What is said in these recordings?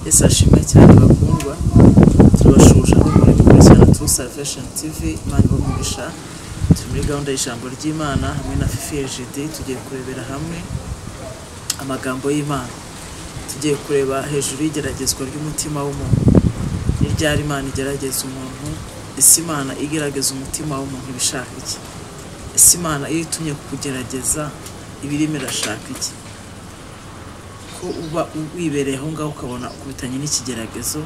Yesu ashimwe cyane bakundwa, turabashuje aho muri gukurikirana True Salvation TV. Imana ibahe umugisha. Turi muri gahunda y'ijambo ry'Imana hamwe na Fifi Ejidi. Tugiye kurebera hamwe amagambo y'Imana. Tugiye kureba hejuru y'igeragezwa ry'umutima w'umuntu. Ni ryari Imana igerageza umuntu? Ese Imana igerageza umutima w'umuntu ibishaka iki? Ese Imana iyo itumye kukugerageza iba irimo irashaka iki? Ko uba wibereye aho ngaho ukabona ukubitanye n'ikigeragezo,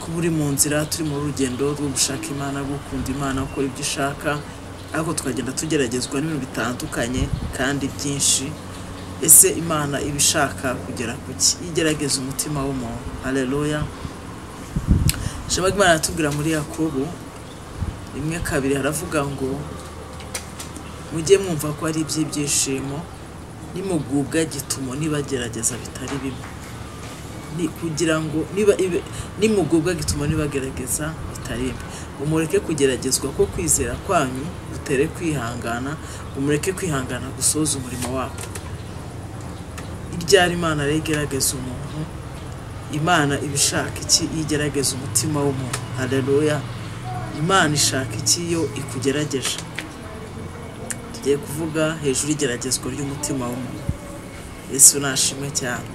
kuba uri mu nzira, turi mu rugendo rwo gushaka Imana, gukunda Imana, gukora ibyo ishaka, ariko tukagenda tugeragezwa n'ibintu bitandukanye kandi byinshi. Ese Imana iba ishaka kugera ku ki? Igerageza umutima w'umuntu. Haleluya. Ijambo ry'Imana aratubwira muri Yakobo 1:2 haravuga ngo mujye mwumva ko ari iby'ibyishimo nimugubwa gitumo nibagerageza bitari bimwe. Ni kugira ngo niba nimugubwa gitumo nibagerageza bitari bimwe, ngo mureke kugeragezwa ko kwizera kwanyu gutere kwihangana, ngo mureke kwihangana gusoza umurimo wako. Iryari Imana rero igerageza umuntu, Imana iba ishaka iki iyo igerageza umutima w'umuntu? Haleluya. Imana ishaka iki iyo ikugerageje? Tugiye kuvuga hejuru y'igeragezwa ry'umutima w'umuntu. Yesu nashimwe cyane.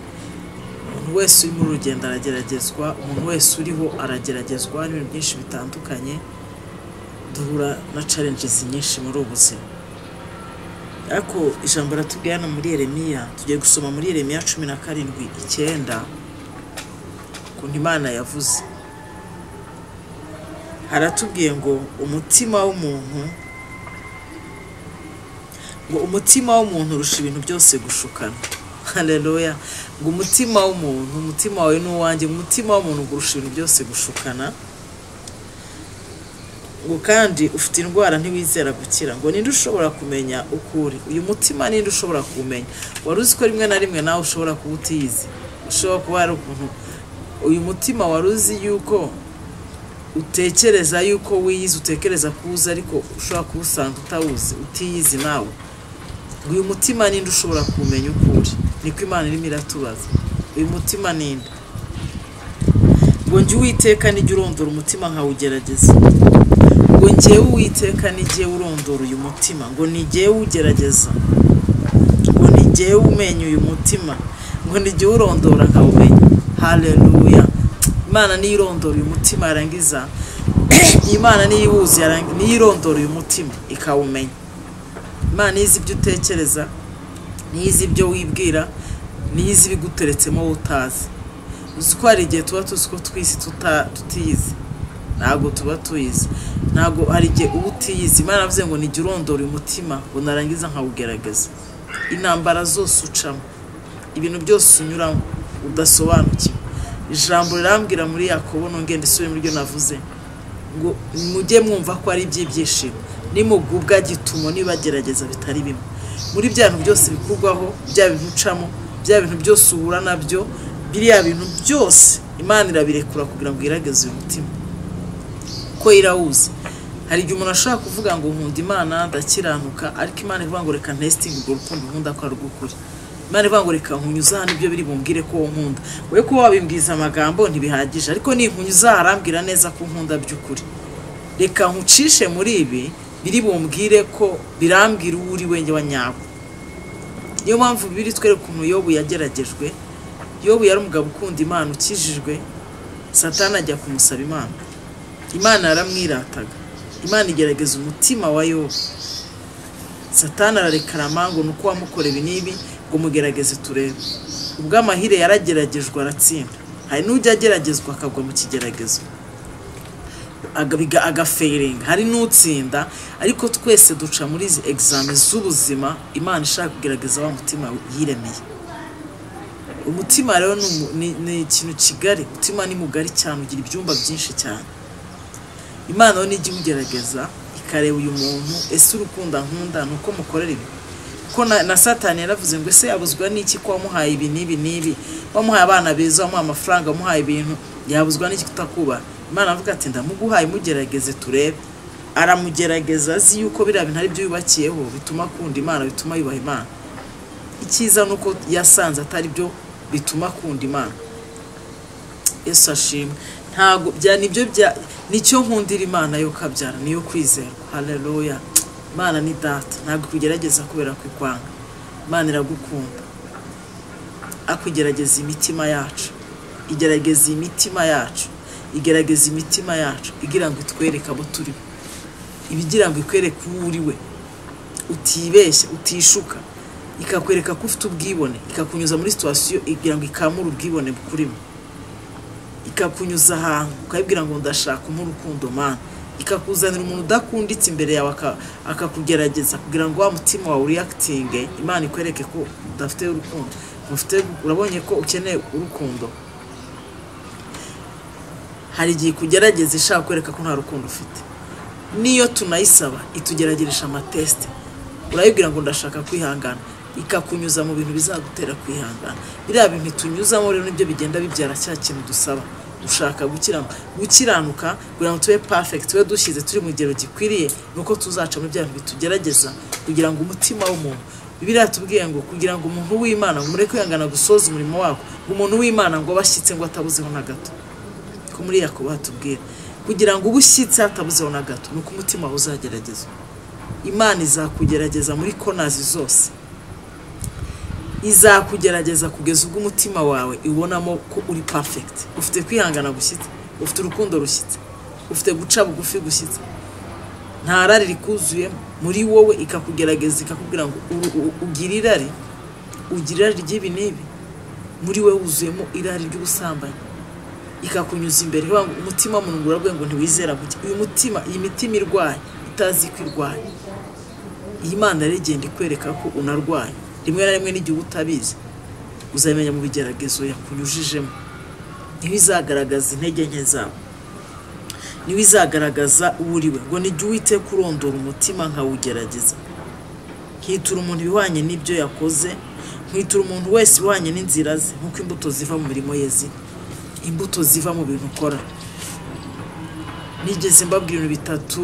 Umuntu wese uri muri rugendo arageragezwa, umuntu wese uriho arageragezwa n'ibintu byinshi bitandukanye. Duhura na challenges nyinshi muri ubu buzima. Ariko ijambo ratubwiye hano muri Yeremiya, tugiye gusoma muri Yeremiya 17:9 ukuntu Imana yavuze. Haratubwiye ngo umutima w'umuntu, ngo umutima w'umuntu urusha ibintu byose gushukana. Haleluya. Ngo umutima w'umuntu, umutima wawe n'uwanjye, umutima w'umuntu urusha ibintu byose gushukana. Ngo kandi ufite indwara ntiwizera gukira. Ngo ninde ushobora kumenya uko uri? Uyu mutima ninde ushobora kuwumenya? Wari uzi ko rimwe na rimwe nawe ushobora kuba utiyizi? Ushobora kuba hari ukuntu uyu mutima wari uzi yuko utekereza yuko wiyizi, utekereza kuwuzi, ariko ushobora kuwusanga utawuzi, utiyizi nawe. Ngo uyu mutima ninde ushobora kumenya uko uri? Niko Imana irimo iratubaza. Uyu mutima ninde? Ngo njye Uwiteka nijye urondora umutima nkawugerageza. Ngo njyewe Uwiteka nijye urondora uyu mutima. Ngo nijye ugerageza. Ngo nijye umenya uyu mutima. Ngo nijye urondora nkawumenya. Haleluya. Imana niyo irondora uyu mutima yarangiza. Imana niyo iwuzi yarangiza, niyo irondora uyu mutima ikawumenya. Imana izi ibyo utekereza, niyo izi ibyo wibwira, niyo izi ibiguteretsemo wowe utazi. Uzi ko hari igihe tuba tuzi ko twisi tutiyizi, ntabwo tuba tuyizi, ntabwo hari igihe uba utiyizi. Imana yavuze ngo nijye urondora uyu mutima, ngo narangiza nkawugerageza. Intambara zose ucamo, ibintu byose unyuramo udasobanukiwe. Ijambo rirambwira muri Yakobo, nongeye ndisubire muri ryo navuze, ngo mujye mwumva ko ari iby'ibyishimo nimugubwa gitumo nibagerageza bitari bimwe. Muri bya bintu byose bikugwaho, bya bintu ucamo, bya bintu byose uhura nabyo, biriya bintu byose Imana irabirekura kugira ngo igerageze uyu mutima ko irawuzi. Hari igihe umuntu ashobora kuvuga ngo nkunda Imana ndakiranuka, ariko Imana ivuga ngo reka ntestinge urwo rukundo nkunda ko ari urw'ukuri. Imana ivuga ngo reka nkunyuze hano ibyo biri bumbwire ko nkunda. Wowe kuba wabimbwiza amagambo ntibihagije, ariko ninkunyuza arambwira neza ko nkunda by'ukuri. Reka nkucishe muri ibi biri bumbwire ko birambwira uwo uri wenge wa nyabo. Niyo mpamvu biri twereka ukuntu Yobu yageragejwe. Yobu yari umugabo ukunda Imana ukijijwe, Satani ajya kumusaba Imana. Imana yaramwirataga. Imana igerageza umutima wa Yobu. Satani ararekarama ngo nuko wamukora ibi n'ibi, ngo mugerageze turebe. Ubwo amahire yarageragejwe aratsinda. Hari n'ujya ageragezwa akagwa mu kigeragezo, agafailinga, hari n'utsinda, ariko twese duca muri izi examen z'ubuzima. Imana ishaka kugerageza wa mutima yiremeye. Umutima rero ni ikintu kigari. Umutima ni mugari cyane, ugira ibyumba byinshi cyane. Imana rero nijya iwugerageza ikareba uyu muntu, ese urukundo nkunda ni uko mukorera ibi? Kuko na Satani yaravuze ngo ese yabuzwa n'iki ko wamuhaye ibi n'ibi n'ibi, wamuhaye abana beza, wamuhaye amafaranga, wamuhaye ibintu, yabuzwa n'iki kutakubaha? Imana avuga ati ndamuguhaye mugerageze turebe. Aramugerageza azi yuko biriya bintu ari byo yubakiyeho bituma akunda Imana, bituma yubaha Imana. Icyiza ni uko yasanze atari byo bituma akunda Imana. Yesu ashimwe. Ntabwo bya nibyo bya nicyo nkundira Imana yo kabyara, niyo kwizerwa. Haleluya. Imana ni data, ntabwo ikugerageza kubera kwikwanga. Imana iragukunda, akugerageza imitima yacu, igerageza imitima yacu, igerageza imitima yacu igira ngo itwereke abo turi, ibigira ngo ikwereke uwo uri we, utibeshya, utishuka, ikakwereka ko ufite ubwibone, ikakunyuza muri situation igira ngo ikamure ubwibone bukurimo, ikakunyuza ahantu ukayibwira ngo ndashaka umpa urukundo Mana, ikakuzanira umuntu udakunditse imbere yawe akakugerageza kugira ngo wa mutima wawe ureactinge, Imana ikwereke ko udafite urukundo, ufite, urabonye ko ukeneye urukundo. Hari igihe ikugerageza ishaka kwereka ko nta rukundo ufite. Niyo tunayisaba itugerageresha amateste, urayibwira ngo ndashaka kwihangana, ikakunyuza mu bintu bizagutera kwihangana. Biriya bintu itunyuzamo rero nibyo bigenda bibyara cya kintu dusaba. Ushaka gukiranuka kugira ngo tube perfect, tube dushyize turi mu kigero gikwiriye, nuko tuzaca muri bya bintu bitugerageza kugira ngo umutima w'umuntu, Bibiliya yatubwiye ngo kugira ngo umuntu w'Imana ngo mureke kwihangana gusoza umurimo wako, ngo umuntu w'Imana ngo abashyitse ngo atabuzeho na gato. Ko muri Yakobo hatubwira kugira ngo ube ushyitse hatabuzeho na gato, nuko umutima wawe uzageragezwa. Imana izakugerageza muri konazi zose, izakugerageza kugeza ubwo umutima wawe ibonamo ko uri perfect, ufite kwihangana gushyitse, ufite urukundo rushyitse, ufite guca bugufi gushyitse, nta rari rikuzuyemo muri wowe. Ikakugerageza ikakubwira ngo ugira irari, ugira irari ry'ibi n'ibi, muri wowe wuzuyemo irari ry'ubusambanyi. Ikakunyuza imbere ivuga ngo umutima w'umuntu uravuga ngo ntiwizera gutya. Uyu mutima, iyi mitima irwaye itazi ko irwaye, iyi Mana rero igenda ikwereka ko unarwaye rimwe na rimwe n'igihe utabizi, uzamenya mu bigeragezo yakunyujijemo. Niho izagaragaza intege nke zawe, niho izagaragaza uwo uri we. Ngo nijye Uwiteka urondora umutima nkawugerageza, nkitura umuntu ibihwanye n'ibyo yakoze, nkitura umuntu wese ibihwanye n'inzira ze, nk'uko imbuto ziva mu mirimo ye ziri, imbuto ziva mu bintu ukora. Nigeze mbabwira ibintu bitatu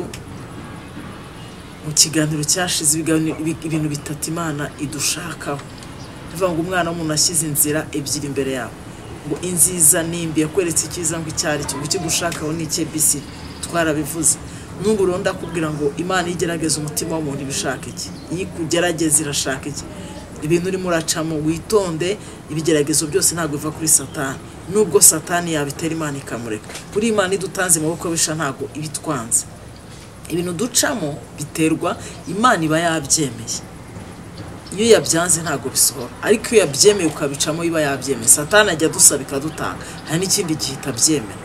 mu kiganiro cyashize, ibintu bitatu Imana idushakaho. Bivuga ngo umwana w'umuntu ashyize inzira ebyiri imbere yawe, ngo inziza n'imbi, yakweretse icyiza ngo icyo ari cyo, ngo ikigushakaho ni icye bc, twarabivuze. N'ubu rero ndakubwira ngo Imana igerageza umutima w'umuntu ibishaka iki, iyo ikugerageza irashaka iki. Ibintu urimo uracamo witonde, ibigeragezo byose ntabwo biva kuri Satani, nubwo Satani yabitera Imana ikamureka. Kuri Imana idutanze mu maboko y'ababisha ntabwo ibitwanze. Ibintu ducamo biterwa, Imana iba yabyemeye. Iyo yabyanze ntabwo bisohora, ariko iyo yabyemeye ukabicamo iba yabyemeye. Satani ajya adusaba ikadutanga, hari n'ikindi gihe itabyemera.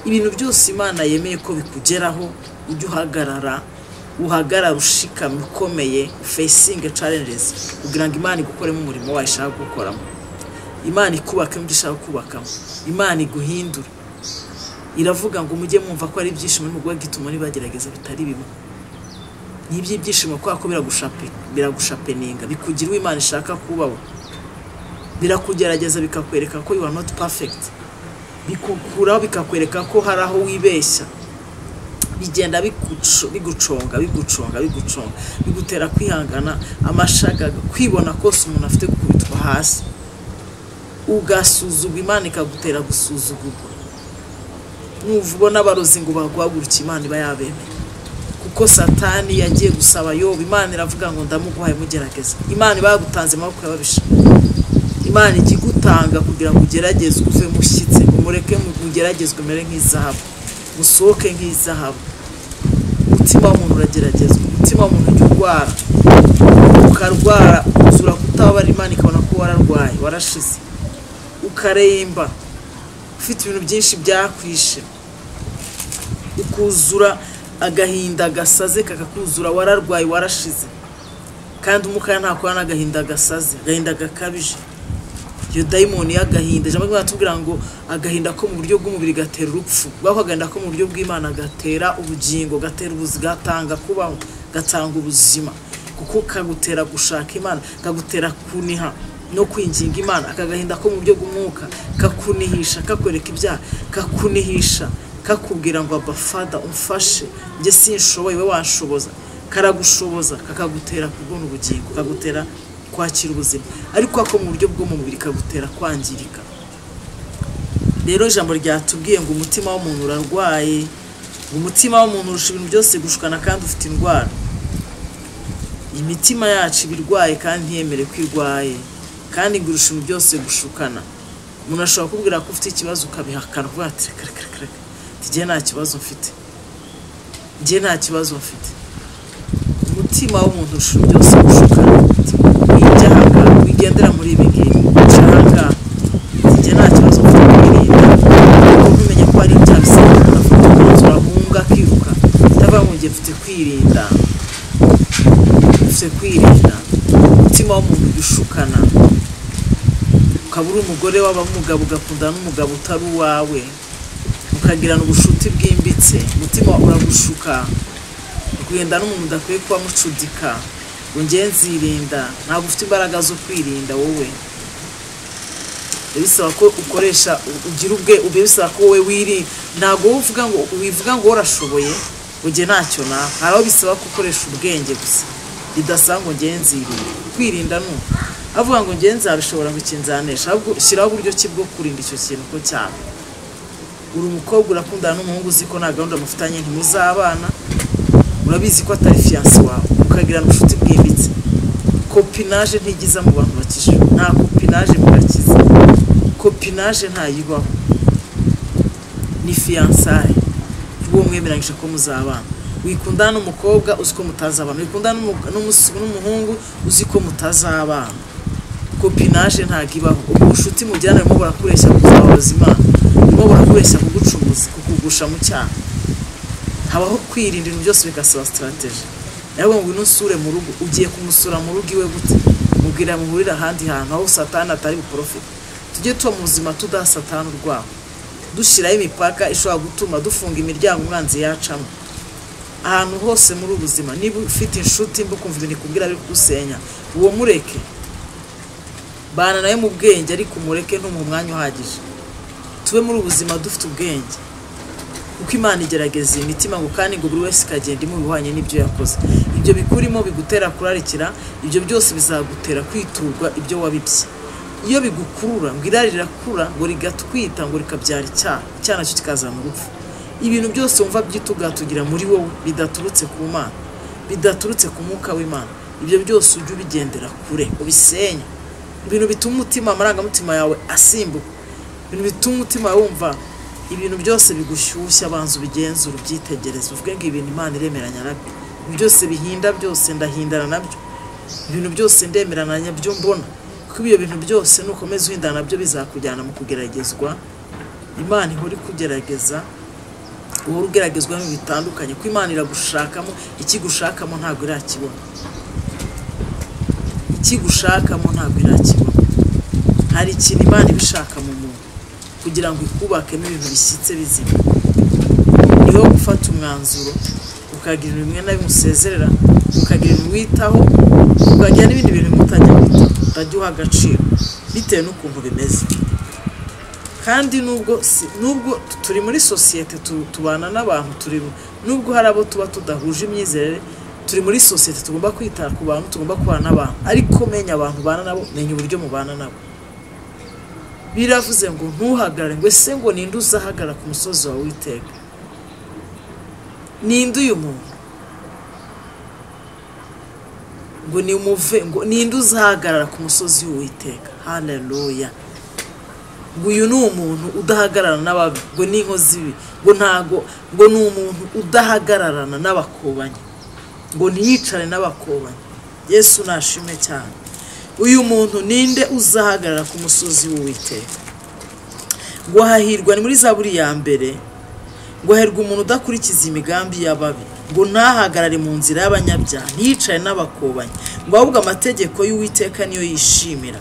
Ibintu byose Imana yemeye ko bikugeraho, ujye uhagarara, uhagarara ushikamye ukomeye, ufacinge challenges kugira ngo Imana igukoremo umurimo wayo ishaka gukoramo, Imana ikubakemo ibyo ishaka kubakamo, Imana iguhindure. Iravuga ngo mujye mwumva ko ari ibyishimo n'umugore gituma nibagerageza bitari bimwe. Ni iby'ibyishimo kubera ko biragushapeninga, bikugira uwo Imana ishaka kubaho, birakugerageza bikakwereka ko you are not perfect, bikukuraho bikakwereka ko hari aho wibeshya, bigenda biguconga, biguconga, biguconga, bigutera kwihangana, amashagaga, kwibona kose umuntu afite gukubitwa hasi, ugasuzugwa, Imana ikagutera gusuzugurwa. Nuvubona abarozi ngo baguhaguruke, Imana iba yabemeye, kuko Satani yagiye gusaba Yobu, Imana iravuga ngo ndamuguhaye mugerageza. Imana iba yagutanze amaboko y'ababisha, Imana ijya igutanga kugira ngo ugeragezwe uve mushyitse, ngo mureke mugeragezwe umere nk'izahabu, musohoke nk'izahabu. Umutima w'umuntu urageragezwa, umutima w'umuntu ujya urwara, ukarwara ukuzura kutababara, Imana ikabona ko wararwaye warashize, ukaremba ufite ibintu byinshi byakwishe, ukuzura agahinda gasaze kakakuzura, wararwaye warashize. Kandi umukaya ntakora n'agahinda gasaze, agahinda gakabije. Iyo dayimoni y'agahinda, ijambo ry'Imana tubwira ngo agahinda ko mu buryo bw'umubiri gatera urupfu, bwako agahinda ko mu buryo bw'Imana gatera ubugingo, gatera ubuzima, gatanga kubaho, gatanga ubuzima, kuko kagutera gushaka Imana, kagutera kuniha no kwinginga Imana. Aka gahinda ko mu buryo bw'umwuka kakunihisha, kakwereka ibyaha, kakunihisha, kakubwira ngo Abba Father umfashe, njye sinshoboye, we wanshoboza. Karagushoboza, kakagutera kubona ubugingo, kakagutera kwakira ubuzima, ariko ako mu buryo bwo mu mubiri kagutera kwangirika. Rero ijambo ryatubwiye ngo umutima w'umuntu urarwaye, umutima w'umuntu urusha ibintu byose gushukana kandi ufite indwara. Imitima yacu iba irwaye kandi ntiyemere ko irwaye, kandi ngo irusha ibintu byose gushukana. Umuntu ashobora kukubwira ko ufite ikibazo ukabihakana, ukavuga ati reka reka reka reka, njye nta kibazo mfite, njye nta kibazo mfite. Umutima w'umuntu urusha ibintu byose gushukana. Wijya ahangaha, wigendera muri ibi ngibi, uca ahangaha, njye nta kibazo mfite kwirinda, ariko ntumenye ko hari ibyaha bisaba umuntu afata umwanzuro ahunga akiruka, utavuga ngo njye mfite kwirinda, mfite kwirinda. Umutima w'umuntu ujya ushukana, ukaba uri umugore waba umugabo ugakundana n'umugabo utari uwawe, mukagirana ubucuti bwimbitse, umutima uragushuka, ukagenda n'umuntu udakwiye kuba mucudika, ngo njye nzirinda, ntabwo ufite imbaraga zo kwirinda wowe. Bisaba ko ukoresha, ugira ubwe, bisaba ko wowe wirinda, ntabwo wowe uvuga ngo wivuga ngo urashoboye, ngo njye ntacyo naba. Hari aho bisaba ko ukoresha ubwenge gusa, bidasaba ngo njye nzirinda. Kwirinda ni uko avuga ngo njye nzabishobora ngo iki nzanesha, ahubwo shyiraho uburyo ki bwo kurinda icyo kintu ko cyaba. Uri umukobwa urakundana n'umuhungu uzi ko nta gahunda mufitanye, ntimuzabana, urabizi ko atari fiancé wawe, mukagirana ubucuti bwimbitse. Copinage ntigiza mu bantu bakijijwe, nta copinage mu bakiza, copinage ntayibaho, ni fiançailles uwo mwemeranyije ko muzabana. Wikundana n'umukobwa uzi ko mutazabana, wikundana n'umuhungu uzi ko mutazabana. Copinage ntabwo ibaho. Ubwo bucuti mugirana burimo burakureshya kuzababaza Imana, burimo burakureshya kugucumuza, kukugusha mu cyaha. Habaho kwirinda ibintu byose bigasaba strategy. Nawe ngo ngwino usure mu rugo, ugiye kumusura mu rugo iwe gute? Mubwira muhurire ahandi hantu aho Satani atari buprofite. Tujye tuba mu buzima tudaha Satani urwaho, dushyiraho imipaka ishobora gutuma dufunga imiryango umwanzi yacamo. Ahantu hose muri ubu buzima, niba ufite inshuti mbi ukumva ibintu ikubwira biri kugusenya, uwo mureke, bana nawe mu bwenge, ariko umureke ntumuhe umwanya uhagije. Tube muri ubu buzima dufite ubwenge, kuko Imana igerageza iyi mitima ngo kandi ngo buri wese ikagenda imuha ibihwanye n'ibyo yakoze. Ibyo bikurimo bigutera kurarikira, ibyo byose bizagutera kwiturwa ibyo wabibye. Iyo bigukurura ngo irari rirakura, ngo rigatwita, ngo rikabyara icyaha, icyaha nacyo kikazana urupfu. Ibintu byose wumva byitugatugira muri wowe bidaturutse ku Mana, bidaturutse ku mwuka w'Imana, ibyo byose ujye ubigendera kure, ubisenye. Ibintu bituma umutima, amarangamutima yawe asimbuka, ibintu bituma umutima wawe wumva ibintu byose bigushyushya, abanza ubigenzure, ubyitegereze, uvuge ngo ibintu Imana iremeranya nabyo, ibintu byose bihinda byose ndahindana nabyo, ibintu byose ndemerana nabyo mbona. Kuko ibyo bintu byose nukomeza uhindana nabyo bizakujyana mu kugeragezwa. Imana ihora ikugerageza, uhora ugeragezwa n'ibintu bitandukanye, kuko Imana iragushakamo, ikigushakamo ntabwo irakibona, ikigushakamo ntabwo irakibona. Hari ikintu Imana ibishaka mu muntu kugira ngo ikubakemo ibintu bishyitse bizima. Niho gufata umwanzuro, ukagira ibintu bimwe na bimwe usezerera, ukagira ibintu witaho, ukagira n'ibindi bintu bimwe utajya witaho, utajya uha agaciro bitewe n'ukuntu bimeze. Kandi nubwo turi muri sosiyete, tubana n'abantu, nubwo hari abo tuba tudahuje imyizerere, turi muri sosiyete, tugomba kwita ku bantu, tugomba kubana n'abantu, ariko menya abantu ubana nabo, menya uburyo mubana nabo. Biravuze ngo ntuhagarare, ngo ese ngo ninde uzahagarara ku musozi wawe Uwiteka? Ninde uyu muntu? Ngo nimuve, ngo ninde uzahagarara ku musozi w'Uwiteka? Haleluya. Ngo uyu ni umuntu udahagararana n'ababi, ngo ni inkozi ibi, ngo ntago, ngo ni umuntu udahagararana n'abakobanyi, ngo ntiyicare n'abakobanyi. Yesu nashimwe cyane. Uyu muntu ninde uzahagarara ku musozi w'Uwiteka? Ngo hahirwa, ni muri Zaburi ya mbere, ngo hahirwa umuntu udakurikiza imigambi y'ababi, ngo ntahagarare mu nzira y'abanyabyaha, ntiyicare n'abakobanyi, ngo ahubwo amategeko y'Uwiteka niyo yishimira.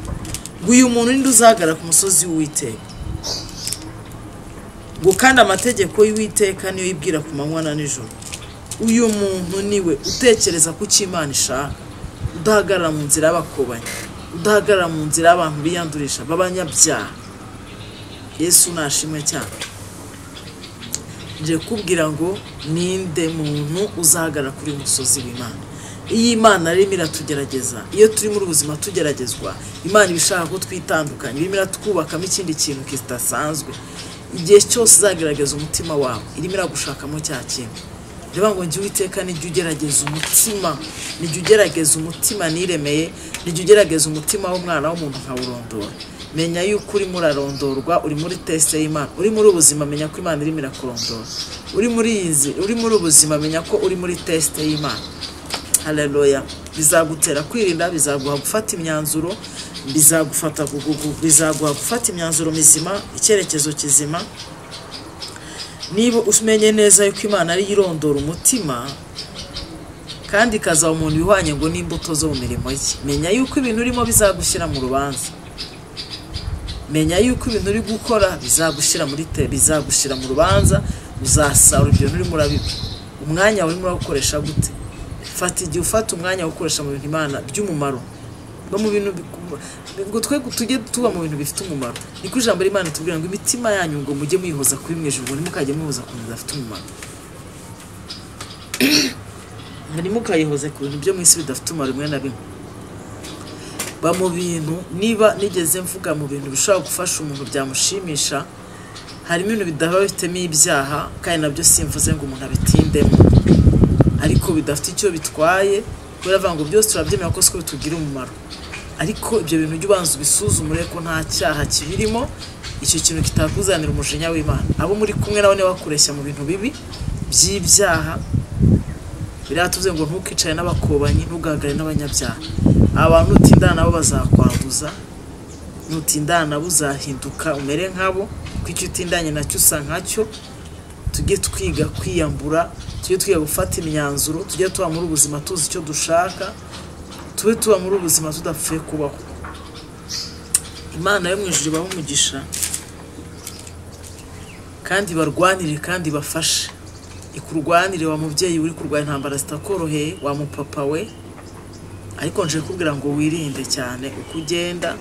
Ngo uyu muntu ninde uzahagarara ku musozi w'Uwiteka? Ngo kandi amategeko y'Uwiteka niyo yibwira ku manywa na nijoro. Uyu muntu niwe utekereza ku cyo Imana ishaka, udahagarara mu nzira y'abakobanyi, udahagarara mu nzira y'abantu biyandurisha b'abanyabyaha. Yesu nashimwe cyane. Nje kubwira ngo ninde muntu uzahagarara kuri uyu musozi w'Imana? Iyo Imana irimo iratugerageza, iyo turi muri ubuzima tugeragezwa, Imana iba ishaka ko twitandukanya, irimo iratwubakamo ikindi kintu kidasanzwe. Igihe cyose uzagerageza umutima wawe, irimo iragushakamo cya kintu. Reba ngo njye Uwiteka nijya ugerageza umutima, nijya ugerageza umutima niremeye, nijya ugerageza umutima w'umwana w'umuntu nkawurondora. Menya yuko urimo urarondorwa, uri muri test y'Imana, uri muri ubuzima, menya ko Imana irimo irakurondora. Uri muri iyi, uri muri ubuzima, menya ko uri muri test y'Imana. Haleluya. Bizagutera kwirinda, bizaguha gufata imyanzuro, bizaguha gufata imyanzuro mizima, icyerekezo kizima. Niba umenye neza yuko Imana ari irondora umutima kandi ikazaba umuntu wihwanye ngo n'imbuto zo mu mirimo ye, menya yuko ibintu urimo bizagushyira mu rubanza. Menya yuko ibintu uri gukora bizagushyira muri bizagushyira mu rubanza, uzasarura ibyo urimo urabiba. Umwanya urimo urakoresha gute? Fata igihe ufata umwanya wo gukoresha mu bintu Imana by'umumaro, no mu bintu ngo twe tujye tuba mu bintu bifite umumaro. Niko ijambo ry'Imana tubwira ngo imitima yanyu ngo mujye muyihoza kuri mwe ijuru, ntimukajye muhoza ku bintu bidafite umumaro. Ntimukayihoze ku bintu byo mu isi bidafite umumaro rimwe na bimwe. Ba mu bintu, niba nigeze mvuga mu bintu bishobora gufasha umuntu byamushimisha, harimo ibintu bidaba bifitemo ibyaha, kandi nabyo simvuze ngo umuntu abitindemo, ariko bidafite icyo bitwaye, kubera avuga ngo byose turabyemera ko siko bitugira umumaro. Ariko ibyo bintu ujye ubanza ubisuzume ko nta cyaha kibirimo, icyo kintu kitakuzanira umujinya w'Imana. Abo muri kumwe nabo niba bakureshya mu bintu bibi by'ibyaha, biratuze ngo ntukicare n'abakobanyi, ntugahagare n'abanyabyaha. Abantu utindana nabo bazakwanduza, nutindana nabo uzahinduka umere nkabo, kuko icyo utindanye nacyo usa nkacyo. Tujye twiga kwiyambura, tujye twiga gufata imyanzuro, tujye tuba muri ubuzima tuzi icyo dushaka, tube tuba muri ubuzima tudapfuye kubaho. Imana yo mu ijuru ibahe umugisha kandi barwanire kandi bafashe. Ikurwanire wa mubyeyi uri kurwanya intambara zitakoroheye, wa mupapa we, ariko nje kubwira ngo wirinde cyane uko ugenda,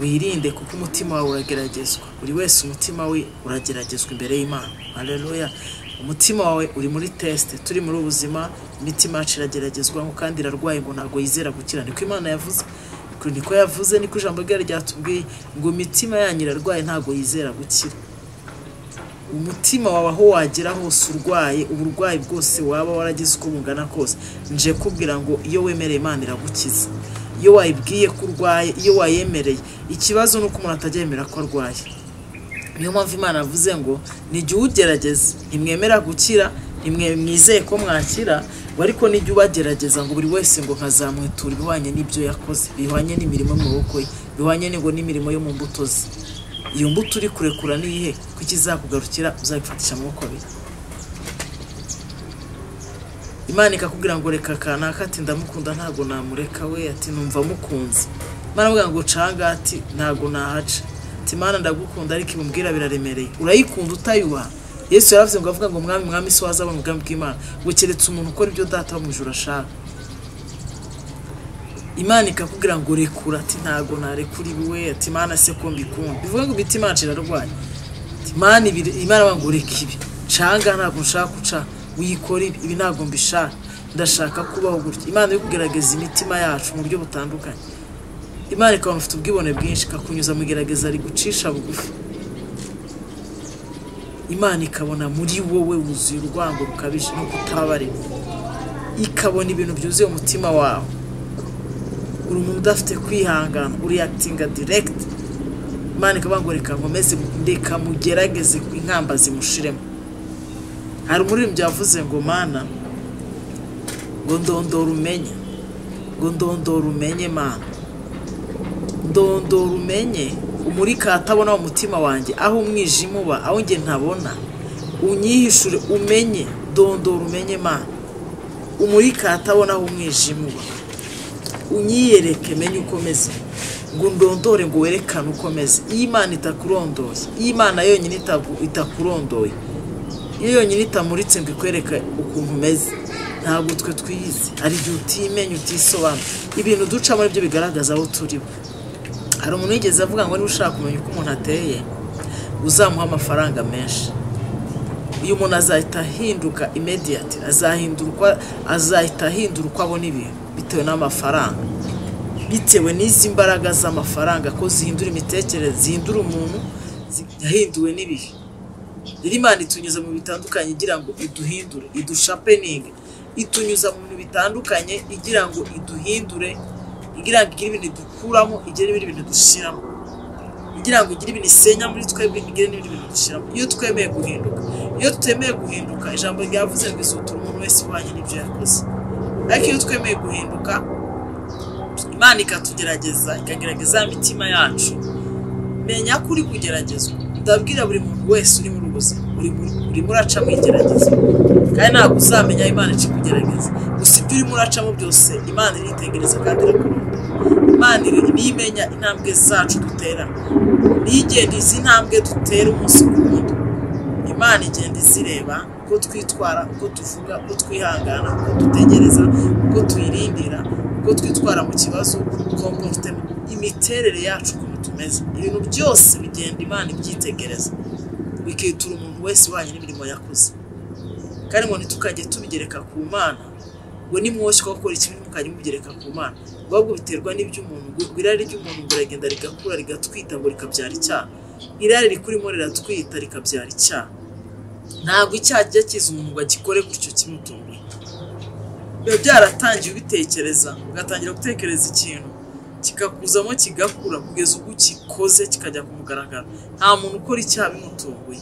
wirinde kuko umutima wawe urageragezwa. Buri wese umutima we urageragezwa imbere y'Imana. Haleluya. Umutima wawe uri muri test, turi muri ubuzima, imitima yacu irageragezwa ngo kandi irarwaye ngo ntago yizera gukira. Niko Imana yavuze, niko yavuze, niko ijambo ryayo ryatubwiye ngo imitima yanyu irarwaye ntago yizera gukira. Umutima wawe aho wagera hose urwaye, uburwayi bwose waba waragize uko bungana kose, nje kubwira ngo iyo wemereye Imana iragukiza. Iyo wayibwiye ko urwaye, iyo wayemereye, ikibazo nuko umuntu atajya yemera ko arwaye. Niyo mpamvu Imana yavuze ngo nijye ugerageza, ntimwemera gukira, ntimwizeye ko mwakira, ariko nijye ubagerageza ngo buri wese ngo nkazamwitura ibihwanye n'ibyo yakoze, bihwanye n'imirimo mu maboko ye, bihwanye ngo n'imirimo yo mu mbuto ze. Iyo mbuto uri kurekura niyihe? Kuki izakugarukira uzayifatisha amaboko abiri? Imana ikakubwira ngo reka kanaka, ati ndamukunda ntago namureka we, ati numva mukunze. Imana avuga ngo canga, ati ntago nahaca, ati Imana ndagukunda ariko ibumubwira biraremereye. Urayikunda utayubaha. Yesu yaravuze ngo avuga ngo mwami mwami si wazabona ubwami bw'Imana, ngo keretse umuntu ukora ibyo data wo mu ijuru ashaka. Imana ikakubwira ngo rekura, ati ntago narekura iwe, ati Imana se ko mbikunda. Bivuga ngo imitima yacu irarwaye. Ati Imana Imana ngo reka ibi, canga ntago nshaka guca, wikora ibi, ibi ntago mbishaka, ndashaka kubaho gutya. Imana iri kugerageza imitima yacu mu buryo butandukanye. Imana ikabona ufite ubwibone bwinshi, ikakunyuza mu igerageza rigucisha bugufi. Imana ikabona muri wowe wuzuye urwango rukabije no kutababarira, ikabona ibintu byuzuye umutima wawe. Uri umuntu udafite kwihangana, uriactinga direct. Imana ikavuga ngo reka nkomeze, ndeka mugerageze inkamba zimushiremo. Hari umuririmbyi yavuze ngo Mana ngo ndondora umenye, ngo ndondora umenye Mana, ndondora umenye, umurika atabona umutima wanjye, aho umwijima uba, aho njye ntabona, unyihishure umenye, ndondora umenye Mana, umurika atabona aho umwijima uba, unyiyereke menye uko meze, ngo ndondore ngo werekane uko meze. Iyo Imana itakurondoye, iyo Imana yonyine itakurondoye, iyo yonyine itamuritse ngo ikwereke ukuntu umeze, ntabwo twe twiyizi. Hari igihe utimenya, utisobanura, ibintu ducamo nibyo bigaragaza aho turi. Hari umuntu wigeze avuga ngo niba ushaka kumenya uko umuntu ateye, uzamuha amafaranga menshi. Uyu muntu azahita ahinduka immediate, azahita ahindura uko abona ibintu bitewe n'amafaranga, bitewe n'izi mbaraga z'amafaranga ko zihindura imitekerereze, zihindura umuntu, yahinduwe n'ibihe. Rero Imana itunyuza mu bitandukanye igira ngo iduhindure, idushapeninge, itunyuza mu bintu bitandukanye igira ngo iduhindure, igira ngo igire ibintu idukuramo, igire n'ibindi bintu dushyiramo, igira ngo igire ibintu isenya muri twebwe, igire n'ibindi bintu dushyiramo. Iyo twemeye guhinduka, iyo tutemeye guhinduka, ijambo ryavuze ngo izutura umuntu wese uhwanye n'ibyo yakoze. Ariko iyo twemeye guhinduka, Imana ikatugerageza, ikagerageza imitima yacu. Menya ko uri kugeragezwa. Ndabwira buri muntu wese uri muri ubuzima, urimo uraca mu igerageza, kandi ntabwo uzamenya aho Imana ikikugerageza. Gusa ibyo urimo uracamo byose Imana iritegereza kandi irakurunda. Imana niyo imenya intambwe zacu dutera, niyo igenda izi intambwe dutera umunsi ku wundi. Imana igenda izireba uko twitwara, uko tuvuga, uko twihangana, uko dutegereza, uko tuyirindira, uko twitwara mu kibazo, comportement, imiterere yacu ukuntu tumeze. Ibintu byose bigenda Imana ibyitegereza, bikitura umuntu wese uhwanye n'imirimo yakoze. Kandi ngo ntitukajye tubigereka ku Mana, ngo nimwoshywa gukora ikibi ntimukajye mubigereka ku Mana, ahubwo biterwa n'iby'umuntu. Ngo irari ry'umuntu ngo riragenda rigakura rigatwita ngo rikabyara icyaha. Irari rikurimo riratwita rikabyara icyaha. Ntabwo icyaha kijya kiza umuntu ngo agikore gutyo kimutunguye. Biba byaratangiye ubitekereza, ugatangira gutekereza ikintu kikakuzamo kigakura kugeza ubwo ukikoze kikajya ku mugaragaro. Nta muntu ukora icyaha bimutunguye.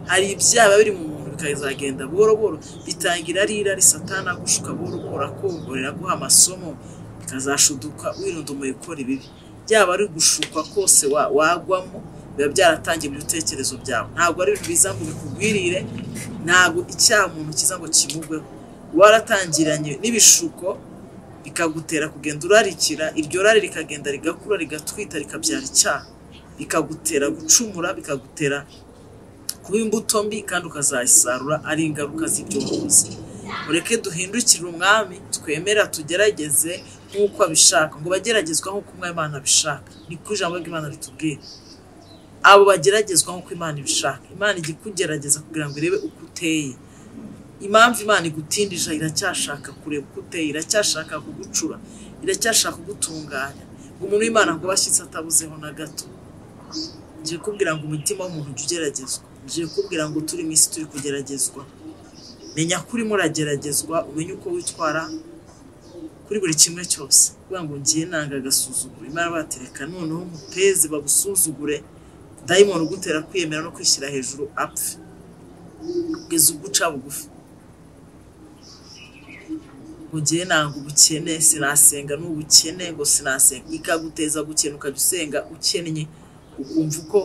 Hari ibyaha biba biri mu muntu bikazagenda buhoro buhoro, bitangira ari irari, Satani agushuka buhoro buhoro, akongorera, aguha amasomo, bikazashuduka wirundumuye ukora ibibi. Byaba ari gushukwa kose wagwamo, biba byaratangiye mu bitekerezo byawe. Ntabwo ari ibintu biza ngo bikugwirire, ntabwo icyaha umuntu kiza ngo kimugweho. Waratangiranye n'ibishuko bikagutera kugenda urarikira, iryo rari rikagenda rigakura rigatwita rikabyara icyaha, bikagutera gucumura, bikagutera kuba imbuto mbi, kandi ukazayisarura ari ingaruka z'ibyo wakoze. Mureke duhindukire umwami, twemera tugerageze nk'uko abishaka, ngo bageragezwa nk'uko umwami Imana abishaka. Niko ijambo ry'Imana ritubwira. Abo bageragezwa nk'uko Imana ibishaka. Imana ijya ikugerageza kugira ngo irebe uko uteye. Impamvu Imana igutindije, iracyashaka kureba uko uteye, iracyashaka kugucura, iracyashaka kugutunganya. Umuntu w'Imana ngo abashyitsi atabuzeho na gato. Ngiye kubwira ngo umutima w'umuntu ujya ugeragezwa. Ngiye kubwira ngo turi mu isi turi kugeragezwa. Menya ko urimo urageragezwa, umenye uko witwara kuri buri kimwe cyose. Kuvuga ngo ngiye nanga agasuzuguro, Imana batereka noneho muteze bagusuzugure, dayimoni ugutera kwiyemera no kwishyira hejuru apfe, kugeza ubwo uca bugufi. Ngo ngiye nanga ubukene, sinasenga n'ubukene, ngo sinasenga. Ikaguteza gukena, ukajya usenga ukennye, ukumva uko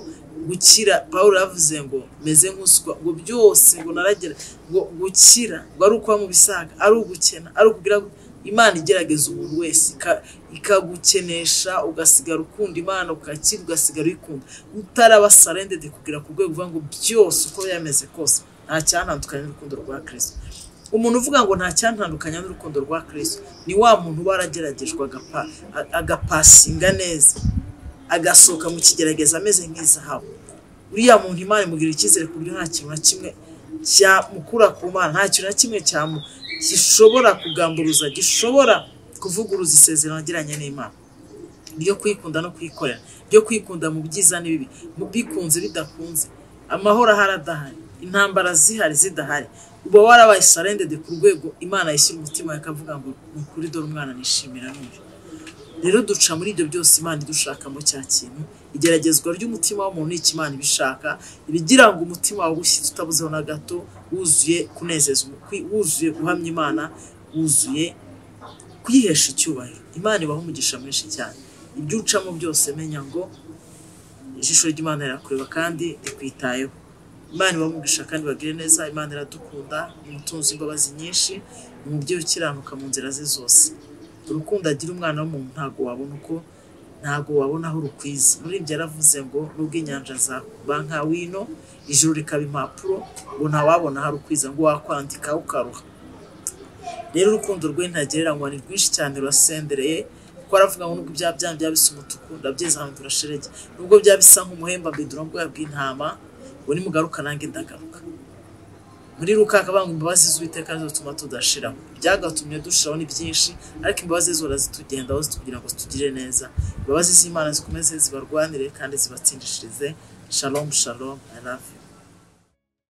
gukira. Pawulo yavuze ngo meze nk'uswa, ngo byose ngo naragera, ngo gukira ngo ari ukuba mu bisaga, ari ugukena, ari ukugira. Imana igerageza umuntu wese, ikagukenesha, ugasigara ukunda Imana, ukakira, ugasigara uyikunda, utaraba surrendered kugera ku rwego uvuga ngo byose uko byameze kose nta cyantandukanya n'urukundo rwa Kristo. Umuntu uvuga ngo nta cyantandukanya n'urukundo rwa Kristo ni wa muntu uba warageragejwe agapasinga neza, agasohoka mu kigerageza ameze nk'izahabu. Uriya muntu Imana imugirira icyizere ku buryo nta kintu na kimwe cyamukura ku Mana, nta kintu na kimwe gishobora kugamburuza, gishobora kuvuguruza isezerano yagiranye n'Imana ryo kwikunda no kwikorera, ryo kwikunda mu byiza n'ibibi, mu bikunze bidakunze, amahoro ahari adahari, intambara zihari zidahari. Uba warabaye surrendered ku rwego Imana yishyira umutima wawe ikavuga ngo ni ukuri dore umwana nishimira n'uyu. Rero duca muri ibyo byose Imana idushakamo cya kintu. Igeragezwa ry'umutima w'umuntu ni iki Imana ibishaka, ibigira ngo umutima wawe ushyitse utabuzeho na gato, wuzuye kunezeza, wuzuye guhamya Imana, wuzuye kuyihesha icyubahiro. Imana ibaha umugisha mwinshi cyane. Ibyo ucamo byose menya ngo ijisho ry'Imana rirakureba kandi rikwitayeho. Imana ibahe umugisha kandi bagire neza. Imana iradukunda, ni umutunzi w'imbabazi nyinshi, ni umubyeyi ukiranuka mu nzira ze zose. Urukundo agira umwana w'umuntu ntabwo wabona uko, ntabwo wabona aho rukwiza. Umuririmbyi yaravuze ngo nubwo inyanja zaba nka wino, ijuru rikaba impapuro, ngo ntawabona aho rukwiza, ngo wakwandika ukaruha. Rero urukundo rwe ntagereranywa, ni rwinshi cyane, rurasendereye. Kuko aravuga ngo nubwo ibyaha byanyu byaba bisa umutuku, ndabyeza ahantu turasherege, nubwo byaba bisa nk'umuhemba mbidura ubwoya bw'intama, ngo nimugaruka nanjye ndagaruka. Muri Luka akavuga ngo imbabazi z'Uwiteka nizo zituma tudashiraho. Ibyagatumye dushiraho ni byinshi, ariko imbabazi zo zitugendaho kugira ngo zitugirire neza. Imbabazi z'Imana zikomeze zibarwanire kandi zibatsindishirize. Shalom shalom, I love you.